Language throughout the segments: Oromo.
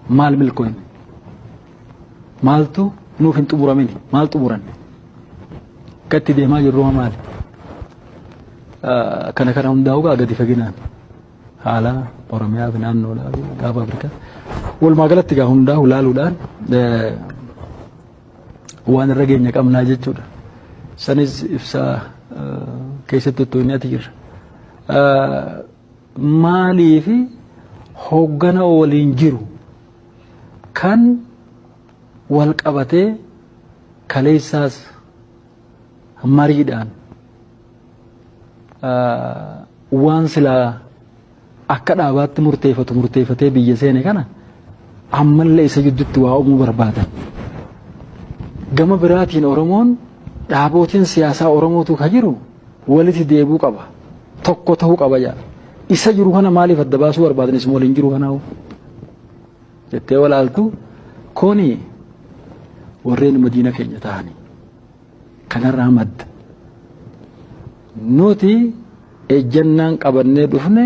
Maal milkooyne? Maaltu nuuf hin xumuramini? Maal xumuranne? Akka itti deemaa jirru maali? Kana kana hundaa'uu gaa gadi faginaan haala Oromiyaa fi naannoodhaa fi gaafa Afrikaa walumaa galatti gaa hundaa'u laaluudhaan waan irra geenya qabnaa jechuudha. Sanis ibsaa keessatti otoo inni ati jirra. Maaliif hooggana waliin jiru kan wal qabatee kaleessaas mariidhaan waan silaa akka dhaabaatti murteeffatu murteeffatee biyya seene kana ammallee isa gidduutti waa uumuu barbaadan. Gama biraatiin Oromoon dhaabootiin siyaasaa Oromootu ka jiru walitti deebi'uu qaba. Tokko ta'uu qaba jedha. Isa jiru kana maaliif adda baasuu barbaadan isuma waliin jiru kanaa'u? Jettee walaaltu kuni warreen madiina keenya ta'anii kanarraa madda. Nuti ejjennaan qabannee dhufne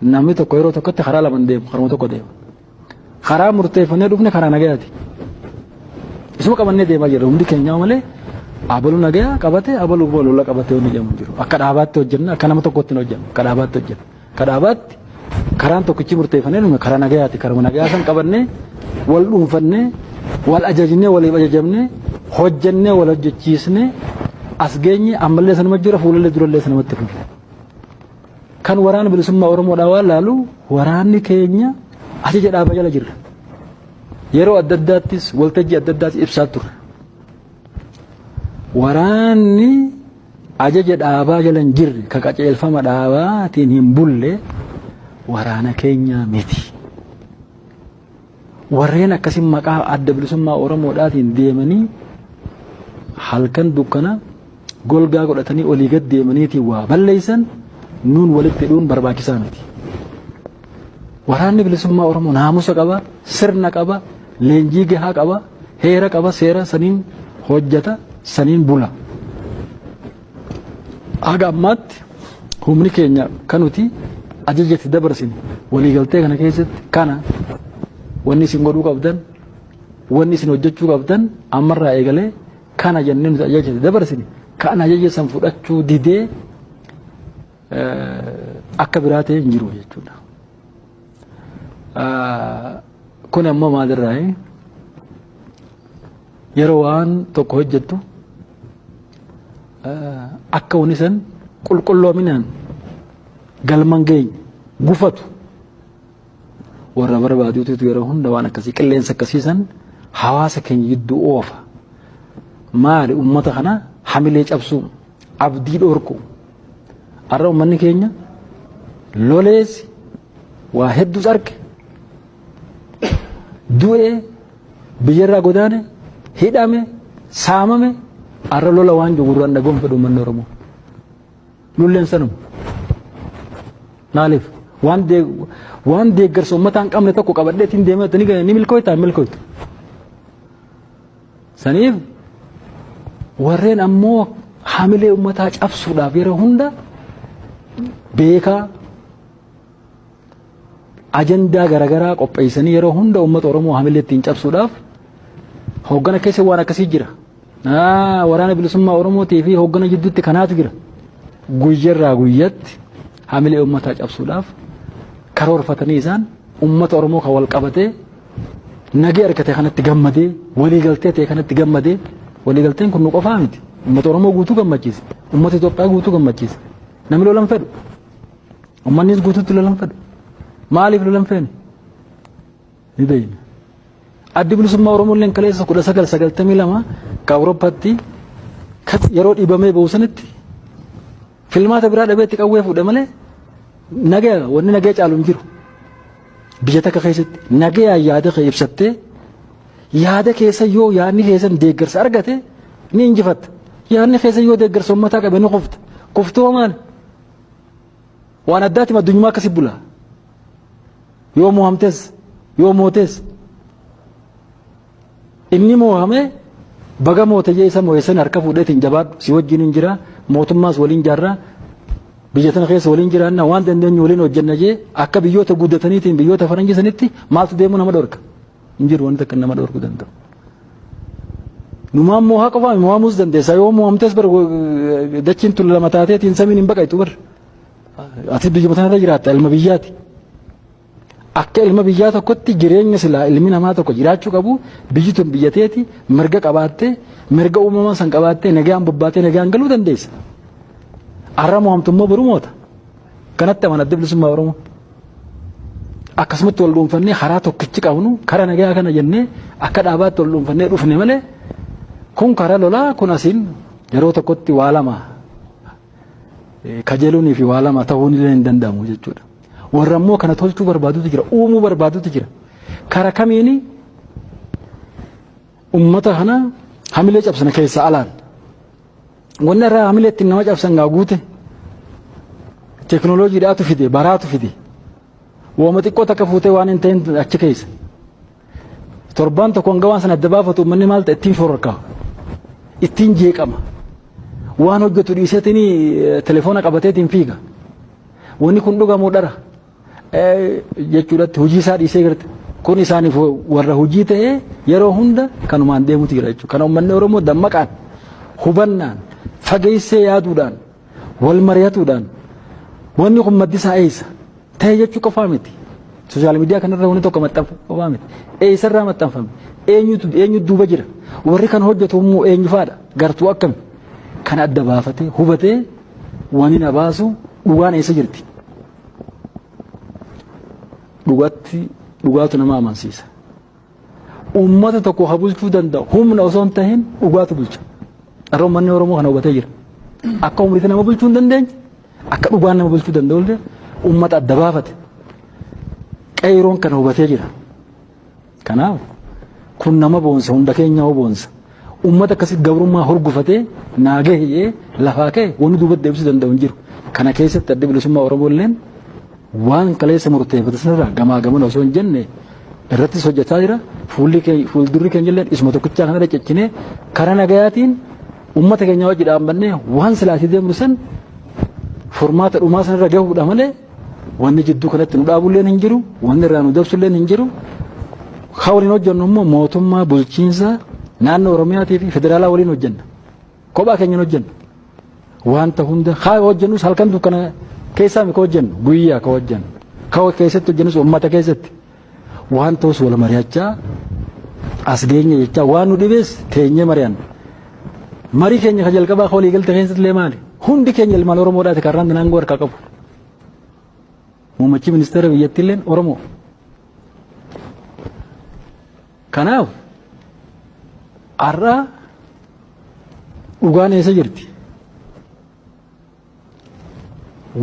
namni tokko yeroo tokkotti karaa lama hin deemu, karuma tokko deema. Karaa murteeffannee dhufne karaa nagayaati. Isuma qabannee deemaa jirra hundi keenyaa malee abalu nagaya qabate abalu lola qabate wanni jedhamu hin jiru. Akka dhaabaatti hojjenna akka nama tokkotti hin hojjennu akka dhaabaatti hojjenna. Akka dhaabaatti karaan tokkichi murteeffannee dhufne karaa nagayaati. Karuma nagayaa san qabannee wal dhuunfannee wal ajajnee waliif ajajamnee hojjennee wal hojjechiisnee as geenye ammallee sanuma jira fuulallee durallee sanumatti fufa. Kan waraana bilisummaa Oromoodhaa waan laalu waraanni keenya ajaja dhaaba jala jirra. Yeroo adda addaattis waltajjii adda addaattis ibsaa turre. Waraanni ajaja dhaabaa jala hin jirre ka qaceelfama dhaabaatiin hin bulle waraana keenyaa miti. Warreen akkasii maqaa adda bilisummaa Oromoodhaatiin deemanii halkan dukkana golgaa godhatanii olii gad deemaniitiin waa balleessan nuun walitti hidhuun barbaachisaa miti. Waraanni bilisummaa Oromoo naamusa qaba, sirna qaba, leenjii gahaa qaba, heera qaba, seera saniin hojjeta, saniin bula. Haga ammaatti humni keenya kan nuti ajaja itti dabarsine waliigaltee kana keessatti kana wanni isin godhuu qabdan wanni isin hojjechuu qabdan ammarraa eegalee kana jennee nuti ajaja itti dabarsine kan ajaja san fudhachuu didee akka biraa ta'e hin jiru jechuudha. Kun ammoo maalirraa yeroo waan tokko hojjettu akka wanni san qulqulloominaan galman geenye gufatu warra barbaaduutu yeroo hunda waan akkasii qilleensa akkasii san hawaasa keenya gidduu oofa. Maali ummata kana hamilee cabsuu abdii dhorku. Har'a ummanni keenya lolees waa hedduus arge du'ee biyyarraa godaane hidhame saamame har'a lola waan jiru gurraan dhaga'uun fedhu uummanni Oromoo. Lulleen sanuma. Maaliif? Waan waan deeggarsa uummataa hin qabne tokko qabadhee ittiin deemee ni milkooyta hin milkooytu. Saniif warreen ammoo hamilee uummataa cabsuudhaaf yeroo hunda beekaa ajandaa garaagaraa qopheessanii yeroo hunda uummata Oromoo hamilee ittiin cabsuudhaaf hooggana keessa waan akkasii jira. Waraana bilisummaa Oromootii fi hooggana jidduutti kanaatu jira. Guyyarraa guyyatti hamilee uummataa cabsuudhaaf karoorfatanii isaan uummata Oromoo kan wal qabatee nagee argate kanatti gammadee waliigaltee ta'e kanatti gammadee waliigalteen kun nu qofaa miti. Uummata Oromoo guutuu gammachiise. Uummata Itoophiyaa guutuu gammachiise. Namni lolan fedhu. Uummannis guutuutti lolan fedhu. Maaliif lolan feene? Ni beekna. Addi bilisummaa Oromoo illee kaleessa 1992 ka Awurooppaatti yeroo dhiibamee ba'u sanitti filmaata biraa dhabeetti qawwee fuudhe malee nagaya wanni nagaya caalu hin jiru. Biyya takka keessatti nagayaan yaada kee ibsattee yaada keessa yoo yaadni keessan deeggarsa argate ni injifatta. Yaadni keessa yoo deeggarsa uummataa qabe ni kufta. Kuftuu maali? Waan addaati addunyummaa akkasi bula. Yoo moohamtes yoo mootes inni moohame baga moote jee isa moo'e san harka fuudheetiin jabaadhu si wajjin hin jira Mootummaas waliin jaarraa, biyya tana keessa waliin jiraanna, waan dandeenyu waliin hojjenna jee akka biyyoota guddataniitiin biyyoota faranjii sanitti maaltu deemuu nama dhorka? Hin jiru wanti akka nama dhorkuu danda'u. Numaan moohaa qofaa mo'amuus dandeessa. Yoo mo'amtes bar dachiin tun lama taateetiin samiin hin baqaytu bar. Ati biyya tanarra jiraatta, ilma biyyaati. Akka ilma biyyaa tokkotti jireenya silaa ilmi namaa tokko jiraachuu qabu, biyyi tun biyya teeti, mirga qabaattee, mirga uumamaa san qabaattee, nagaan bobbaatee nagaan galuu dandeessa. Har'a mo'amtu immoo boru moota. Kanatti amana Adda Bilisummaa Oromoo. Akkasumatti wal dhuunfannee karaa tokkichi qabnu karaa nagaa kana jennee akka dhaabaatti wal dhuunfannee dhufne malee, kun karaa lolaa, kun asiin yeroo tokkotti waa lama kajeeluunii fi waa lama ta'uun illee hin danda'amu jechuudha. Warra immoo kana tolchuu barbaadutu jira, uumuu barbaadutu jira. Kara kamiini ummata kana hamilee cabsana keessa alaan. Wanni irraa hamilee ittiin nama cabsan gaa guute, teknooloojiidhaatu fide, baraatu fide. Wooma xiqqoo takka fuutee waan hin ta'in achi keessa. Torbaan tokko hanga waan sana adda baafatu uummanni maal ta'e, ittiin shororkaa. Ittiin jeeqama. Waan hojjetu dhiiseetiin telefoona qabateetiin fiiga. Wanni kun dhugamoo dhara jechuudhatti hojii isaa dhiisee garte. Kun isaaniif warra hojii ta'ee yeroo hunda kanumaan deemutu jira jechuudha. Kana uummanni Oromoo dammaqaan, hubannaan, fageessee yaaduudhaan, wal mari'atuudhaan, wanni kun maddi isaa eessa ta'e jechuu qofaa miti. Social media kanarra wanni tokko maxxanfamu qofaa miti. Eessarraa maxxanfame? Eenyutu eenyu duuba jira? Warri kan hojjetu immoo eenyu faadha? Gartuu akkami? Kan adda baafatee hubatee, wanni na baasu dhugaan eessa jirti? Dhugatti dhugaatu nama amansiisa. Uummata tokko ha bulchuu danda'u humna osoo hin tahin dhugaatu bulcha. Har'a uummanni Oromoo kana hubatee jira. Akka umriitti nama bulchuu hin dandeenye, akka dhugaan nama bulchuu danda'u illee uummata adda baafate. Qeeroon kana hubatee jira. Kanaaf kun nama boonsa, hunda keenya hoo boonsa. Uummata akkasitti gabrummaa hurgufatee naa gahe jee lafaa ka'e wanni duubatti deebisuu danda'u hin jiru. Kana keessatti Adda Bilisummaa Oromoo illeen waan kaleessa murteeffate sanarraa gamaa gamana osoo hin jenne irrattis hojjechaa jira. Fuulli keenya, fuuldurri keenya illee isuma tokkichaa kanarra ciccinee karaa nagayaatiin uummata keenya wajji dhaabbannee waan silaatii deemnu san furmaata dhumaa sanarra gahuudha malee wanni jidduu kanatti nu dhaabulleen hin jiru, wanni irraa nu dabsulleen hin jiru. Kan waliin hojjennu immoo mootummaa bulchiinsa naannoo Oromiyaatii fi federaalaa waliin hojjenna. Kophaa keenyan hojjennu. Wanta hunda haa hojjennus halkan dukkana keessaa mi ka hojjennu, guyyaa ka hojjennu. Ka keessatti hojjennus uummata keessatti. Waan ta'us wal mari'achaa as geenye jechaa, waan nu dhibees teenyee mari'anna. Marii keenya ka jalqabaa ka walii galte keessatti illee maali? Hundi keenya ilmaan Oromoodhaati kan irraan aangoo harkaa qabu. Muummichi ministeera biyyattii illeen Oromoo. Kanaaf har'a dhugaan eessa jirti?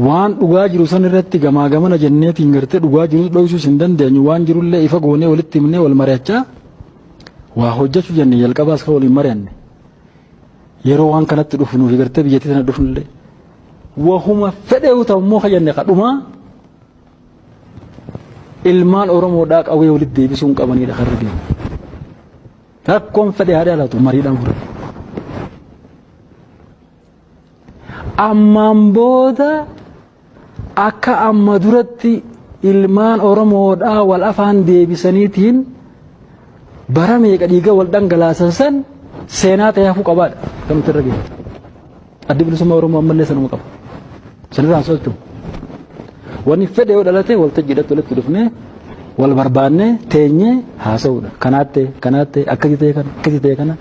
Waan dhugaa jiru san irratti gamaa gamana jenneetiin gartee dhugaa jirus dhoysuus hin dandeenyu, waan jirullee ifa goonee walitti himnee wal mari'achaa waa hojjechuu jenne jalqabaas kan waliin mari'anne. Yeroo waan kanatti dhufnu fi gartee biyyattii tana dhufnullee wahuma fedheewu ta'u immoo ka jenne kadhumaa ilmaan Oromoodhaa qawwee walitti deebisuu hin qabanidha kan arginu. Rakkoon fedhe haa dhalatu, mariidhaan fure. Ammaan booda akka amma duratti ilmaan Oromoodhaa wal afaan deebisaniitiin bara meeqa dhiiga wal dhangalaasan san seenaa ta'ee hafuu qabaadha kan nuti irra geenye. Addi Bilisummaa Oromoo ammallee sanuma qaba. Sanirraan socho'u. Wanni fedhe yoo dhalate waltajjiidhatti walitti dhufnee wal barbaannee teenyee haasa'uudha. Kanaatte kanaatte, akkasii ta'e kana, akkasii ta'e kana,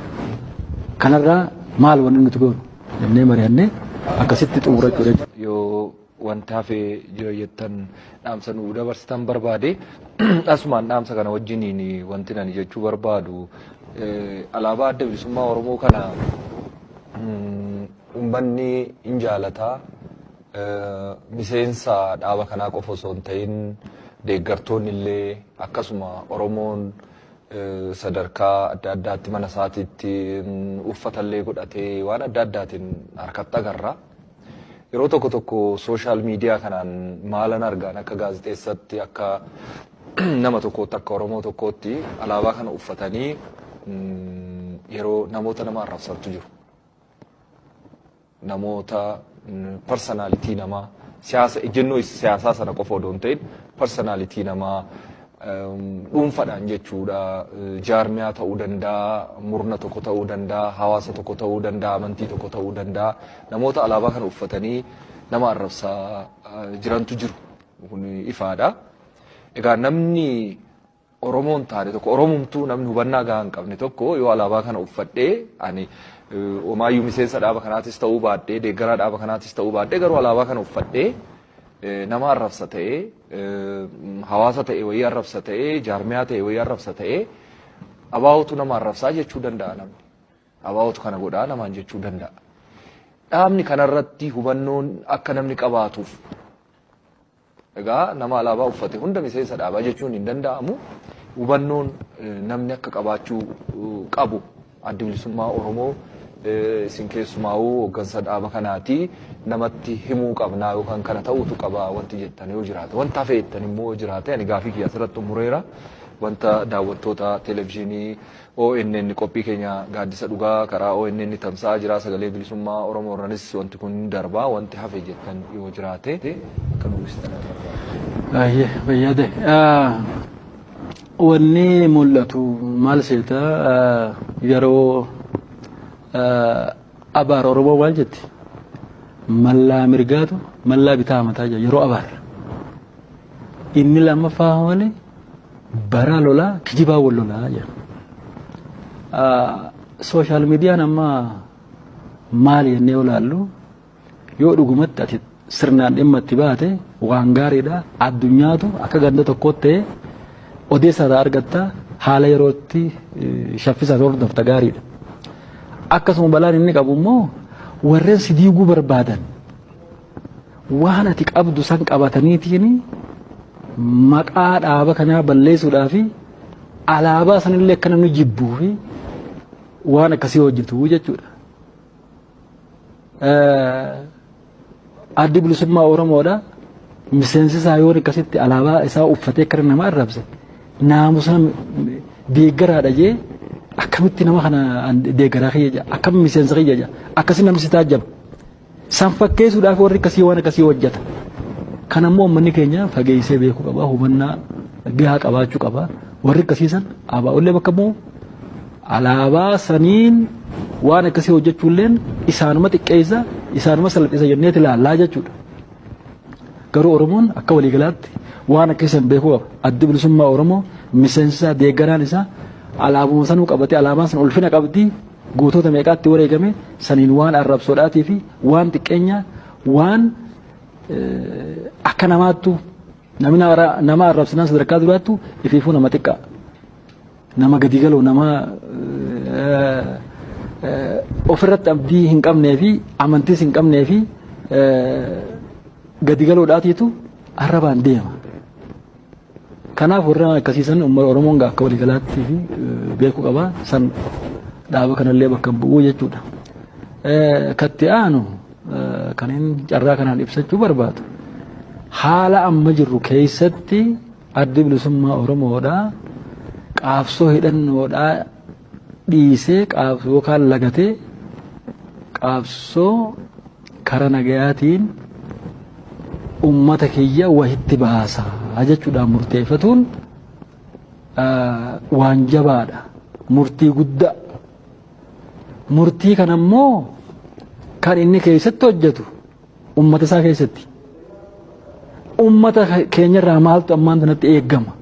kanarraa maal wanni nuti goonu jennee mari'annee akkasitti xumurachuudha. Yoo wanta hafee jira jettan dhaamsa nuu dabarsitan barbaade, asumaan dhaamsa kana wajjiniin wanti ani jechuu barbaadu, alaabaa Adda Bilisummaa Oromoo kana uummanni hin jaalataa. Miseensa dhaaba kanaa qofa osoo hin ta'in deeggartoonni illee akkasuma, Oromoon sadarkaa adda addaatti mana isaatiitti uffatallee godhatee waan adda addaatiin harkatti agarra. Yeroo tokko tokko social media kanaan maalan argaan, akka gaazexeessatti, akka nama tokkootti, akka Oromoo tokkootti, alaabaa kana uffatanii yeroo namoota nama arrabsantu jiru. Namoota personality namaa, siyaasa, ejjennoo siyaasaa sana qofa odoo hin ta'in personality namaa dhuunfaadhaan jechuudha. Jaarmiyaa ta'uu danda'a, murna tokko ta'uu danda'a, hawaasa tokko ta'uu danda'a, amantii tokko ta'uu danda'a. Namoota alaabaa kana uffatanii nama arrabsaa jirantu jiru. Kun ifaadha. Egaa namni Oromoon taane tokko, Oromumtuu namni hubannaa gahaa hin qabne tokko yoo alaabaa kana uffadhee, ani homaayyuu miseensa dhaaba kanaatis ta'uu baadhee, deeggaraa dhaaba kanaatis ta'uu baadhee, garuu alaabaa kana uffadhee nama arrabsa ta'ee, hawaasa ta'e wayii arrabsa ta'ee, jaarmiyaa ta'e wayii arrabsa ta'ee, ABOtu nama arrabsaa jechuu danda'a namni. ABOtu kana godhaa namaan jechuu danda'a. Dhaabni kanarratti hubannoon akka namni qabaatuuf, egaa nama alaabaa uffate hunda miseensa dhaabaa jechuun hin danda'amu. Hubannoon namni akka qabaachuu qabu Addi Bilisummaa Oromoo, isin keessumaa'uu hooggansa dhaaba kanaati, namatti himuu qabnaa yookaan kana ta'uutu qaba wanti jettan yoo jiraate, wanta hafe jettan immoo yoo jiraate, ani gaafii kiyya asirratti xumureera. Wanta daawwattoota televezyiinii ONN, qophii keenya Gaaddisa Dhugaa karaa ONN tamsa'aa jira, Sagalee Bilisummaa Oromoo irranis wanti kun darbaa, wanti hafe jettan yoo jiraate akka nu ibsitan barbaada. Baay'ee fayyade. Wanni mul'atu maal seeta, yeroo abaar Oromoo maal jetti? Mallaa mirgaatu mallaa bitaa mataa jira yeroo abaar. Inni lammaffaa malee baraa lolaa kijibaa wal lolaa jedha. Social mediaan amma maal jennee olaallu, yoo dhugumatti ati sirnaan dhimma itti baate waan gaariidha. Addunyaatu akka ganda tokkootti ta'ee odeessa irraa argatta, haala yerootti shaffisaan hordofta, gaariidha. Akkasuma balaan inni qabu immoo warreen si diiguu barbaadan waan ati qabdu san qabataniitiin maqaa dhaaba kanaa balleessuudhaa fi alaabaa sanillee akka namni jibbuu fi waan akkasii hojjetu jechuudha. Addi Bilisummaa Oromoodha. Miseensi isaa yoo akkasitti alaabaa isaa uffatee akka nama arrabse, naamusa deeggaraadha jee, akkamitti nama kana deeggaraa kiyya jaa, akkam miseensa kiyya jaa, akkasi namni si taajjaba. San fakkeessuudhaaf warri akkasii waan akkasii hojjeta. Kan ammoo uummanni keenya fageessee beekuu qaba, hubannaa gahaa qabaachuu qaba. Warri akkasii san ABOllee bakka bu'u, alaabaa saniin waan akkasii hojjechuulleen isaanuma xiqqeessa, isaanuma salphisa jenneeti ilaallaa jechuudha. Garuu Oromoon akka waliigalaatti waan akkasii san beekuu qaba. Addi Bilisummaa Oromoo miseensi isaa, deeggaraan isaa alaabuma sanuu qabatee, alaabaan sun ulfina qabdi, gootota meeqaatti wareegame, saniin waan arrabsoodhaatii fi waan xiqqeenyaa, waan akka namaattu namni nama arrabsinaan sadarkaa duraattu ifiifuu nama xiqqaa, nama gadi galoo, nama ofirratti abdii hin qabnee fi amantiis hin qabnee fi gadi galoodhaatiitu arrabaan deema. Kanaaf warra akkasiisan uummata Oromoon akka waliigalaatti fi beekuu qaba. San dhaaba kanallee bakka bu'uu jechuudha. Katti aanu kan inni carraa kanaan ibsachuu barbaadu, haala amma jirru keessatti Addi Bilisummaa Oromoodhaa qaabsoo hidhannoodhaa dhiisee qaabsoo yookaan lagatee qaabsoo kara nagayaatiin ummata kiyya wahitti baasa jechuudhaan murteeffatuun waan jabaadha. Murtii guddaa. Murtii kana immoo kan inni keessatti hojjetu ummata isaa keessatti. Ummata keenyarraa maaltu ammaan kanatti eeggama?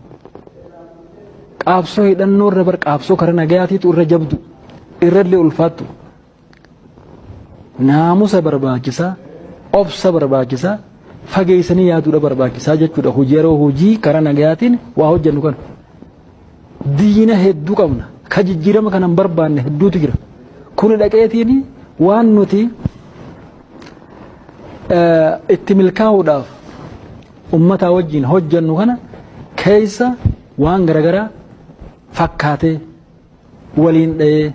Qaabsoo hidhannoo irra bar qaabsoo karaa nagayaatiitu irra jabdu, irrallee ulfaattu. Naamusa barbaachisaa, obsa barbaachisaa, fageessanii yaaduudha barbaachisaa jechuudha. Hojii yeroo hojii karaa nagayaatiin waa hojjennu kana. Diina hedduu qabna. Ka jijjiirama kana hin barbaanne hedduutu jira. Kuni dhaqeetiin waan nuti itti milkaa'uudhaaf ummataa wajjin hojjennu kana keessa waan garaagaraa fakkaatee waliin dha'ee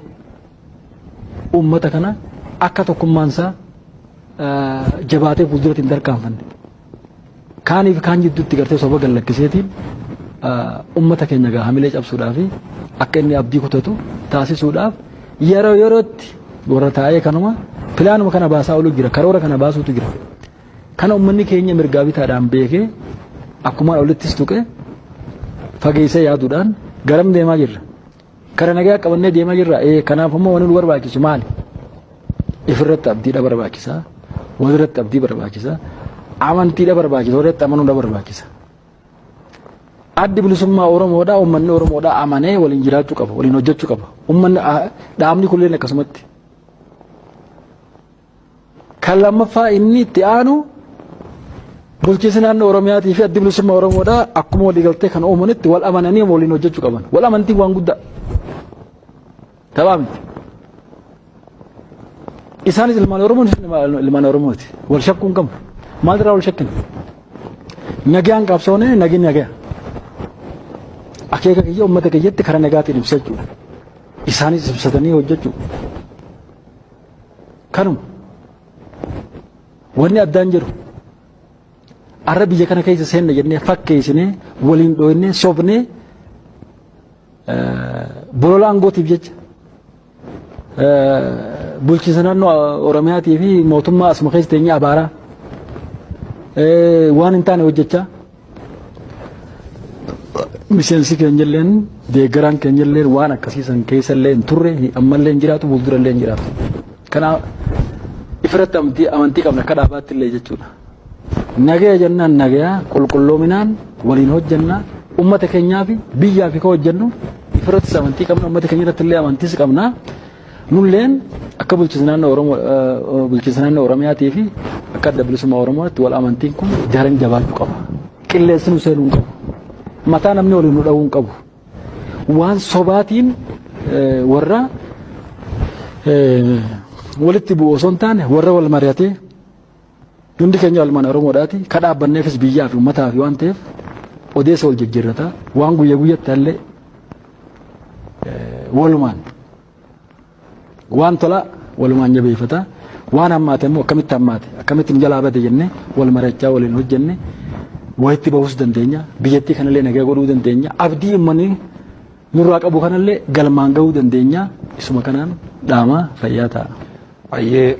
ummata kana akka tokkummaan isaa jabaatee fuulduratti hin tarkaanfanne. Kaaniif kaan jidduutti gartee soba gallakkiseetiin ummata keenya gaa hamilee cabsuudhaa fi akka inni abdii kutatu taasisuudhaaf yeroo yerootti warra taa'ee kanuma Pilaanuma kana baasaa oolu jira. Karoora kana baasuutu jira. Kana uummanni keenya mirgaa bitaadhaan beekee akkumaan olittis tuqe fageessee yaaduudhaan garam deemaa jirra. Kara nagaa qabannee deemaa jirra. Kanaaf immoo wanni nu barbaachisu maali? Ifirratti abdiidha barbaachisa. Walirratti abdii barbaachisa. Amantiidha barbaachisa. Walirratti amanuudha barbaachisa. Addi bilisummaa Oromoodhaa uummanni Oromoodhaa amanee waliin jiraachuu qaba. Waliin hojjechuu qaba. Uummanni dhaabni kunneen akkasumatti. Kan lammaffaa inni itti aanu bulchiinsi naannoo Oromiyaatii fi addi bilisummaa Oromoodhaa akkuma waliigaltee kan uumanitti wal amananii waliin hojjechuu qaban. Wal amantiin waan guddaa. Taphaa miti. Isaanis ilmaan Oromoo ilmaan Oromooti. Wal shakkuu hin qabnu. Maalirraa wal shakkina? Nagaan qabsoonee nagin nagaa. Akeeka kiyya uummata kiyyatti karaa nagaatiin ibsachuu. Isaanis ibsatanii hojjechuu. Kanuma. Wanni addaan jiru. Arra biyya kana keessa seenna jennee fakkeessinee waliin dhooynee sobnee bolola aangootiif jecha bulchiinsa naannoo Oromiyaatii fi mootummaa asuma keessa teenyee abaaraa waan hin taane hojjechaa miseensi keenyalleen deeggaraan keenyalleen waan akkasiisan keessallee hin turre ammallee hin jiraatu fuuldurallee hin jiraatu. Kanaaf ifirratti amantii qabna akka dhaabaatti illee jechuudha. Nagaya jennaan nagaya qulqulloominaan waliin hojjenna ummata keenyaa fi biyyaa fi ka hojjennu ifirrattis amantii qabna ummata keenya irratti illee amantiis qabna. Nulleen akka bulchiinsa naannoo Oromoo bulchiinsa naannoo Oromiyaatii fi akka adda bilisummaa Oromootti wal amantiin kun daran jabaachuu qaba. Qilleensi nu seenuu hin qabu. Mataa namni waliin nu dha'uu hin qabu. Waan sobaatiin warra walitti bu'u osoo hin taane warra wal mari'atee hundi keenya ilmaan Oromoodhaati ka dhaabbanneefis biyyaa fi uummataa fi waan ta'eef odeessa wal jijjiirrata waan guyya guyyatti illee walumaan waan tola walumaan jabeeffata waan hammaate immoo akkamitti hammaate akkamitti nu jalaa bade jennee wal mari'achaa waliin hojjenne walitti bahus dandeenya biyyattii kanallee nagaa godhuu dandeenya abdii uummanni nurraa qabu kanallee galmaan gahuu dandeenya isuma kanaan dhaamaa fayyaa ta'a. Ayyee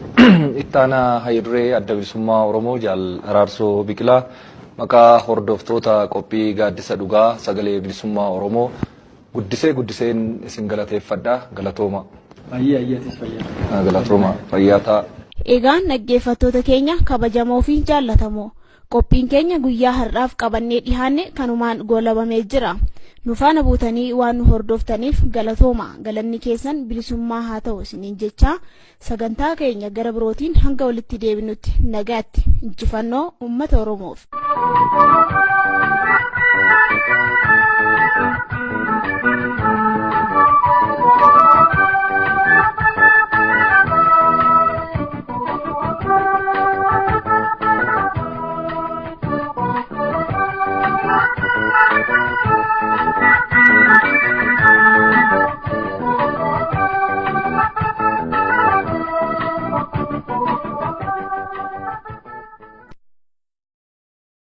ittaanaa Hayiduree Adda Bilisummaa Oromoo Jaal Araarsoo Biqilaa maqaa hordoftoota qophii gaaddisa dhugaa sagalee bilisummaa Oromoo guddisee guddiseen isin galateeffadha galatooma. Ayyee ayyeetis fayyaa. Galatooma fayyaa ta'a. Egaan dhaggeeffattoota keenya kabajamoo fi jaallatamoo qophiin keenya guyyaa har'aaf qabannee dhihaanne kanumaan goolabamee jira. Nu faana buutanii waan nu hordoftaniif galatooma. Galanni keessan bilisummaa haa ta'u isiniin jechaa sagantaa keenya gara birootiin hanga walitti deebinutti nagaatti injifannoo uummata Oromoof.